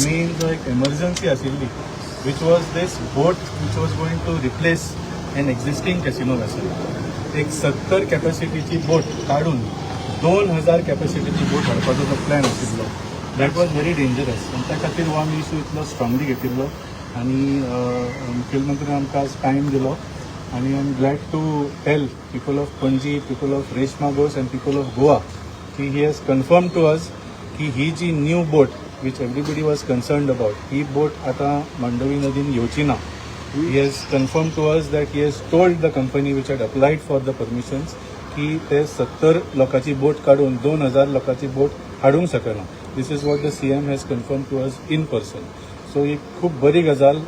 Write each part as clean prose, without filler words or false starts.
Main जो एक emergency आशिल्ली, which was this boat which was going to replace an existing casino vessel, एक 70 कॅपॅसिटीची बोट काडून 2000 कॅपॅसिटीची बोट हाडपाचो जो प्लॅन आशिल्लो, that was very dangerous. आनी त्या खातीर हो आमी इशू इतलो स्ट्रांगली घेतिल्लो आनी मुखेलमंत्र्यान आमकां आज टायम दिलो आनी I am glad to tell people of Panaji, people of Reis Magos and people of Goa की he has confirm to us की ही जी new boat which everybody was concerned about, ही बोट आतां मांडवी नदीन येवची ना. He has confirm to us that he has told the company which had applied for the permissions की ते 70 लोकांची बोट काडून 2000 लोकांची बोट हाडूंक शकना. This is what the CM has confirm to us in person. So ही खूब बरी गजाल.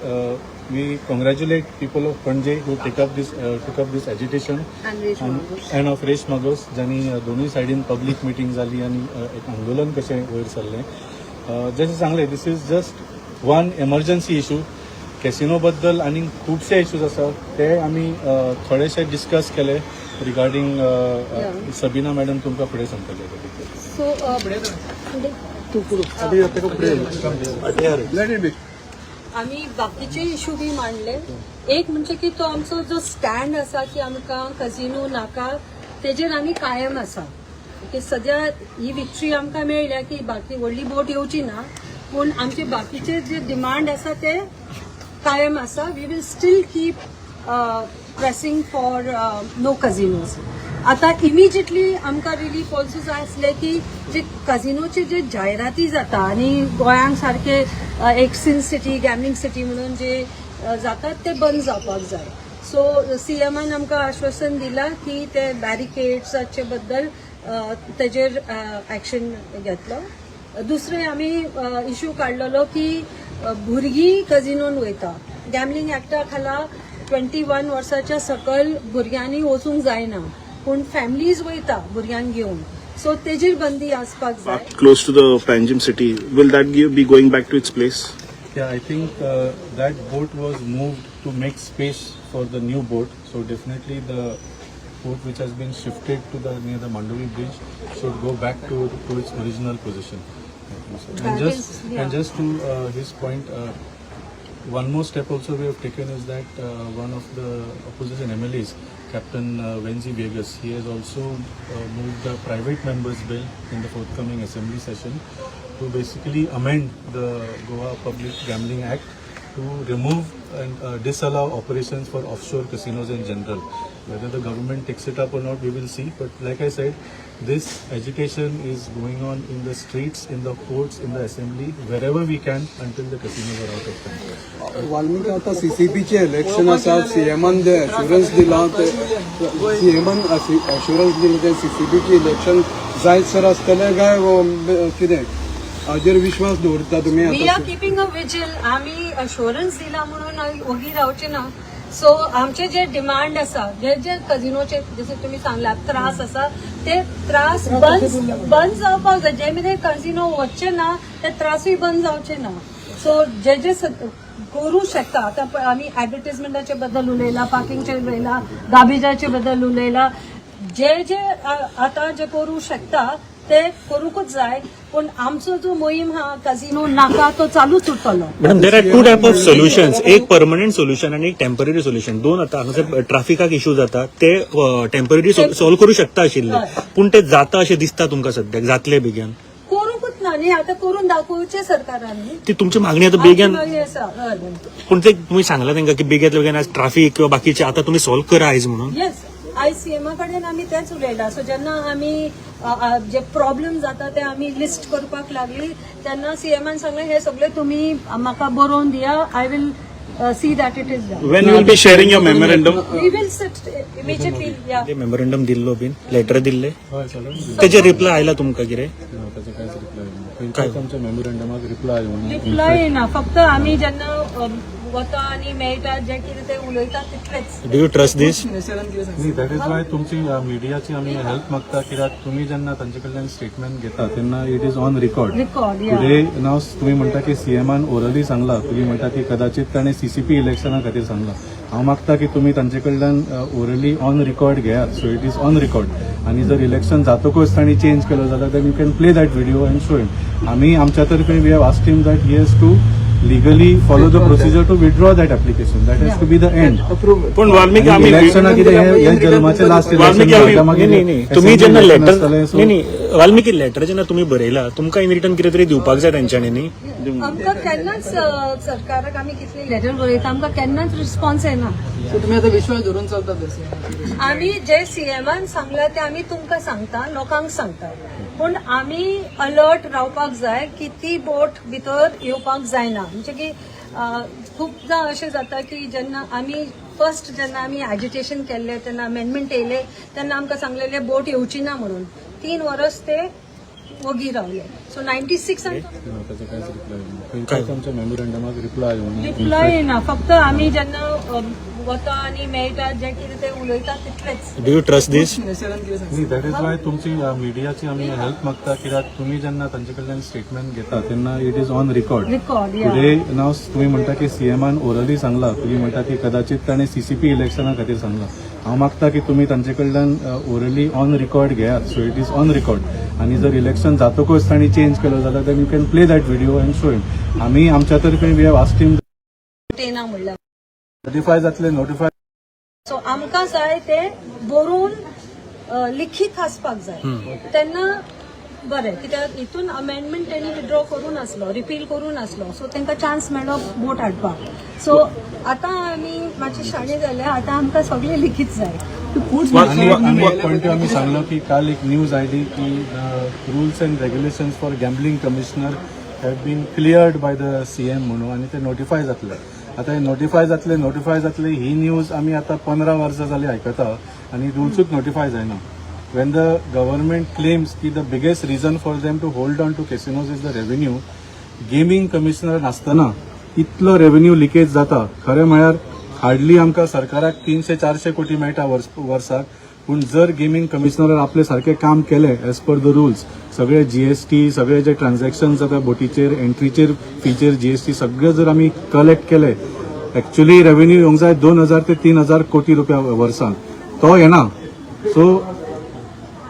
We congratulate people of Panaji who take up this took up this agitation and of Reis Magos, ज्यांनी दोनूय सायडीन पब्लीक मिटींग जाली आनी एक आंदोलन कशें वयर सरलें. जशें सांगलें, this is just one emergency issue. Casino बद्दल आनी खुबशे इश्यूज आसा, ते आमी थोडेशे डिस्कस केले रिगार्डींग. सबीना मॅडम तुमकां फुडें सांगतले. So Let it be. आमी बाकीचे इशू बी मांडले. एक म्हणजे की तो आमचो जो स्टँड आसा की आमकां कझिनो नाका, तेजेर आमी कायम आसा. की सद्या ही विक्ट्री आमकां मेळ्ळ्या की बाकी व्हडली बोट येवची ना, पूण आमचे बाकीचे जे डिमांड आसा ते कायम आसा. We will still keep pressing for no casinos. आता इमिजिएटली आमकां रिलीफ ऑल्सो जाय आसलें की जे कझिनोचे जे जायराती जाता आनी गोंयांक सारके एक सिन सिटी, गॅमलिंग सिटी म्हणून जे जातात, ते बंद जावपाक जाय. सो सीएमान आमकां आश्वासन दिलां की ते बॅरिकेड्साचे बद्दल तेजेर एक्शन घेतलो. दुसरें आमी इशू काडलेलो की भुरगीं कझिनोन वयता. गॅमलिंग एक्टा खाला 21 वर्साच्या सकयल भुरग्यांनी वचूंक जायना, पूण फॅमिलीज वयता भुरग्यांक घेवन, सो तेजेर बंदी आसपाक जाय. Close to the Panjim city. Will that be going back to its place? Yeah, I think that boat was moved to make space for the new boat. So definitely the boat which has been shifted to the near the Mandovi bridge should go back to its original position. I think so. That And just is, yeah. And just to his point, one more step also we have taken is that one of the opposition MLAs, Captain Venzi Vegas, he has also moved the private members bill in the forthcoming assembly session to basically amend the Goa Public Gambling Act to remove and disallow operations for offshore casinos in general. Whether the government takes it up or not, we will see. But like I said, this agitation is going on in the streets, in the courts, in the assembly, wherever we can until the casinos are out of country. Valmiki, आता सीसीपीचे election आसा. सीएमान जे assurance दिलां, ते सीएमान assurance दिलां, ते सीसीपीचे election जायत sir आसतले काय कितें, हाजेर विश्वास दवरता तुमी? We are आतां keeping a vigil. आमी अश्योरन्स दिला म्हणून आमी ओगी रावचे ना. सो आमचे जे डिमांड आसा, जे जे कझिनोचे, जसे तुम्ही सांगला, त्रास आसा, ते त्रास बंद बंद जावपाक जाय. जे मेरेन कझिनो वचचे ना, ते त्रासूय बंद जावचे ना. सो जे जे करू शकता, आता आमी ऍडव्हर्टिजमेंटाचे बद्दल उलयला, पार्किंगचे उलयला, गार्बेजाचे बद्दल उलयला, जे जे आता जे करू शकता ते करूकच जाय. पूण आमचो जो मोहीम हा कझिनो नाका, तो चालूच उरतलो. Madam, there are two type of solutions, एक परमनंट सोल्युशन आणि एक टेम्पररी सोल्युशन. दोन. आता हांगासर ट्राफिकाक इश्यू जाता, ते टेम्पररी सॉल्व करू शकता आशिल्ले. पूण ते जाता अशें दिसता तुमकां सद्याक, जातले बेगीन? करूंकच ना न्ही, आतां करून दाखोवचें सरकारान न्ही. ती तुमची मागणी आता आमची बेगीन मागणी आसा, हय. पूण ते तुम्ही सांगला तांकां की बेगीन बेगीन आज ट्राफीक किंवा बाकीचे आता तुम्ही सॉल्व करा आयज म्हणून? येस, आयज सीएमा कडेन आमी तेंच उलयला. सो जेन्ना आमी जे प्रॉब्लेम जाता ते आमी लिस्ट करपाक लागली, तेन्ना सीएमान सांगलें, हे सगळे तुमी म्हाका बरोवन दिया, I will see that it is done. When you will be sharing your memorandum? We will sit immediately, yeah. Memorandum दिल्लो बीन, लेटर दिल्ले? हय, सगळें. तेजे रिप्लाय आयला तुमकां कितें? ना, ताचो कांयच रिप्लाय येवना. खंयच्याच आमच्या मेमोरंडमाक रिप्लाय येवना. रिप्लाय येना. फक्त आमी जेन्ना वता आनी मेळटा, जे कितें ते उलयता तितलेच. Do you trust this? न्ही, that is why तुमची मिडियाची आमी हेल्प मागता, कित्याक तुमी जेन्ना तांचे कडल्यान स्टेटमेंट घेता तेन्ना it is on record. Record, या. टुडे नाव तुमी म्हणटा की सीएमान ओरली सांगला, तुमी म्हणटा की कदाचित ताणें सीसीपी इलेक्शना खातीर सांगला. हांव मागता की तुमी तांचे कडल्यान ओरली ऑन रिकॉर्ड घेयात, so it is on record. आनी जर इलेक्शन जातकूच तांणी चेंज केलो जाल्यार, then you can play that video and show him. आमी आमच्या तर्फे we have asked him that he has to legally follow the procedure to withdraw that application. That has to be the end. पण वाल्मिकी, आमी इलेक्शना कितें, हे जल्माचें last Valmiki, election. आमी नाही नाही नाही, तुम्ही जेन्ना लेटर, नाही नाही वाल्मिकी, लेटर जेन्ना तुम्ही बरयला, तुमकां इन रिटर्न कितें तरी दिवपाक जाय तेंच्यांनी न्ही? आमकां केन्नाच सरकाराक आमी कितली लेटर बरयता, आमकां केन्नाच रिस्पॉन्स येना. सो तुम्ही आता विश्वास धरून चलता तसे? आमी जे सीएमान सांगला ते आमी तुमकां सांगता, लोकांक सांगता, पूण आमी अलर्ट रावपाक जाय की ती बोट भितर येवपाक जायना. म्हणजे की खुबदां अशें जाता की जेन्ना आमी फर्स्ट जेन्ना आमी एजिटेशन केल्लें, तेन्ना अमेंडमेंट येयले तेन्ना आमकां सांगलेलें बोट येवची ना म्हणून. 3 वर्स ते वगी रावले. सो 96 ताचो कांयच रिप्लाय येवना, खंयच्याच आमच्या मेमोरंडमाक रिप्लाय येवना. रिप्लाय येना. फक्त आमी जेन्ना वता आनी मेळटा, जे कितें ते उलयता तितलेच. Do you trust this? न्ही, that is why तुमची मिडियाची आमी हेल्प मागता, कित्याक तुमी जेन्ना तांचे कडल्यान स्टेटमेंट घेता तेन्ना it is on record. Record, या. टुडे नाव तुमी म्हणटा की सीएमान ओरली सांगला, तुमी म्हणटा की कदाचित ताणें सीसीपी इलेक्शना खातीर सांगला. हांव मागता की तुमी तांचे कडल्यान ओरली ऑन रिकॉर्ड घेयात, so it is on record. आनी जर इलेक्शन जातकूच तांणी चेंज केलो जाल्यार, then you can play that video and show him. आमी आमच्या तर्फे we have asked him येना म्हणल्यार नोटिफाय जातले, नोटिफाय सो आमकां जाय ते बरोवन लिखीत आसपाक जाय, तेन्ना बरें. कित्याक हितून अमेंडमेंट तेणी विड्रॉ करूं नासलो, रिपील करूं नासलो, सो तांकां चान्स मेळ्ळो बोट हाडपाक. सो आतां आमी मातशे शाणे जाले, आतां आमकां सगळें लिखीत जाय. आनी आनी एक पॉयंट आमी सांगलो की काल एक न्यूज आयली की rules and regulations for gambling commissioner have been cleared by the CM म्हणून आनी ते नोटिफाय जातले. आतां हे नोटिफाय जातले, नोटिफाय जातले, ही न्यूज आमी आतां 15 वर्सां जाली आयकता आनी रुल्सूच नोटिफाय जायना. When the government claims की the biggest reason for them to hold on to casinos is the revenue, gaming commissioner नासतना इतलो रेव्हेन्यू लिकेज जाता. खरें म्हळ्यार हार्डली आमकां सरकाराक 300-400 कोटी मेळटा वर्साक, पूण जर गेमींग कमिशनरान आपले सारकें काम केलें एज पर the rules, सगळे जीएसटी, सगळे जे ट्रान्झॅक्शन जाता बोटीचेर, एंट्रीचेर, फीचेर जीएसटी, सगळे जर आमी कलेक्ट केले, एक्च्युली रेव्हेन्यू येवंक जाय 2000 ते 3000 कोटी रुपया वर्सान, तो येना. सो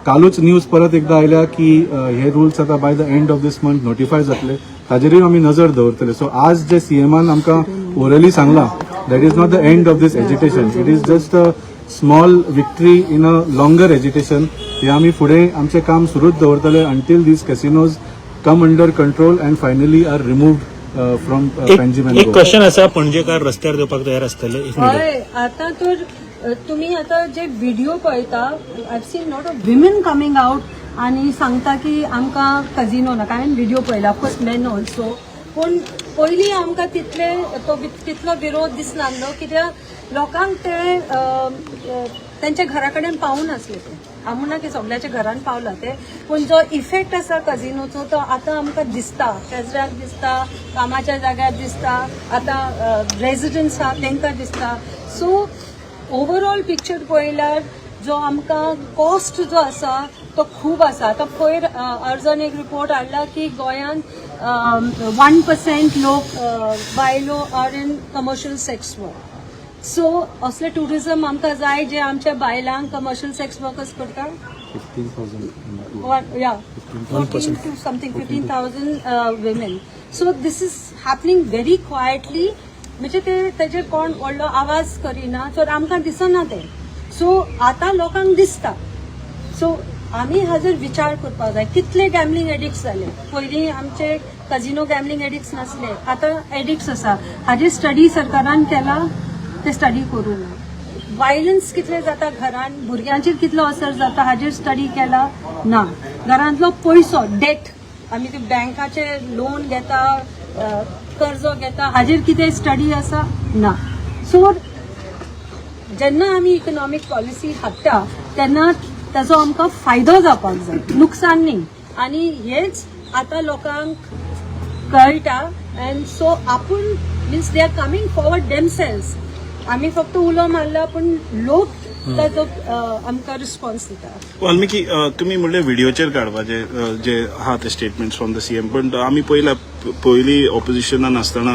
कालूच न्यूज परत एकदा आयल्या की हे रुल्स आतां by the end of this month notify जातले. ताजेरूय आमी नजर दवरतले. सो आज जे सीएमान आमकां ओरली सांगलां, that is not the end of this agitation. It is just a small victory in a longer agitation. हे आमी फुडें आमचें काम सुरूच दवरतले until these casinos come under control and finally R removed from Panjim. एक question आसा, पणजेकार रस्त्यार देवपाक तयार आसतले if needed? हय, आतां तर तुमी आतां जे व्हिडिओ पळयता, I seen lot of women coming out आनी सांगता की आमकां कजिनो नाका. हांवें व्हिडिओ पळयला, ऑफकोर्स मेन ऑल्सो, पूण पयलीं आमकां तितले तो तितलो विरोध दिसनासलो, कित्याक लोकांक ते अ, अ, तेंच्या घरा कडेन पावूं नासले ते. हांव म्हणना की सगळ्याच्या घरान पावला ते, पूण जो इफेक्ट आसा कजिनोचो तो आतां आमकां दिसता, शेजऱ्याक दिसता, कामाच्या जाग्यार दिसता, आतां रेजिडंट्स आहा तांकां दिसता. सो ओवरऑल पिक्चर पळयल्यार जो आमकां कॉस्ट जो आसा तो खूब आसा. आतां पयर अर्जन एक रिपोर्ट हाडला की गोंयांत 1% लोक बायलो are in commercial sex work. So असलें टुरिझम आमकां जाय जे आमच्या बायलांक कमर्शियल सेक्स वर्कर्स करता? 15,000. One, yeah, 14 to something, 15,000 women. So this is happening very quietly. म्हणजे ते तेजेर कोण व्हडलो आवाज करिना, सो आमकां दिसना ते. सो आतां लोकांक दिसता. सो आमी हाजेर विचार करपाक जाय. कितले गॅमलिंग एडिक्ट्स जाले. पयलीं आमचे कजिनो गॅमलिंग एडिक्ट्स नासले, आतां एडिक्ट्स आसा. हाजेर स्टडी सरकारान केला? ते स्टडी करूं ना. वायलन्स कितले जाता घरान, भुरग्यांचेर कितलो असर जाता, हाजेर स्टडी केला? ना. घरांतलो पयसो, डेट, आमी ते बँकाचे लोन घेता, कर्ज घेता, हाजेर कितें स्टडी आसा? ना. सो जेन्ना आमी इकॉनॉमीक पॉलिसी हाडटा तेन्ना ताचो आमकां फायदो जावपाक जाय, नुकसान न्ही. आनी हेच आतां लोकांक कळटा. अँड सो आपूण Means they are coming forward themselves. आमी फक्त उलो मारला, पूण लोक ताजो आमकां रिस्पॉन्स दिता. वाल्मिकी, तुमी म्हणले व्हिडिओचेर काडपाचे जे आहा ते स्टेटमेंट्स फ्रॉम the CM, पण आमी पयला पयली ऑपोजिशनान आसतना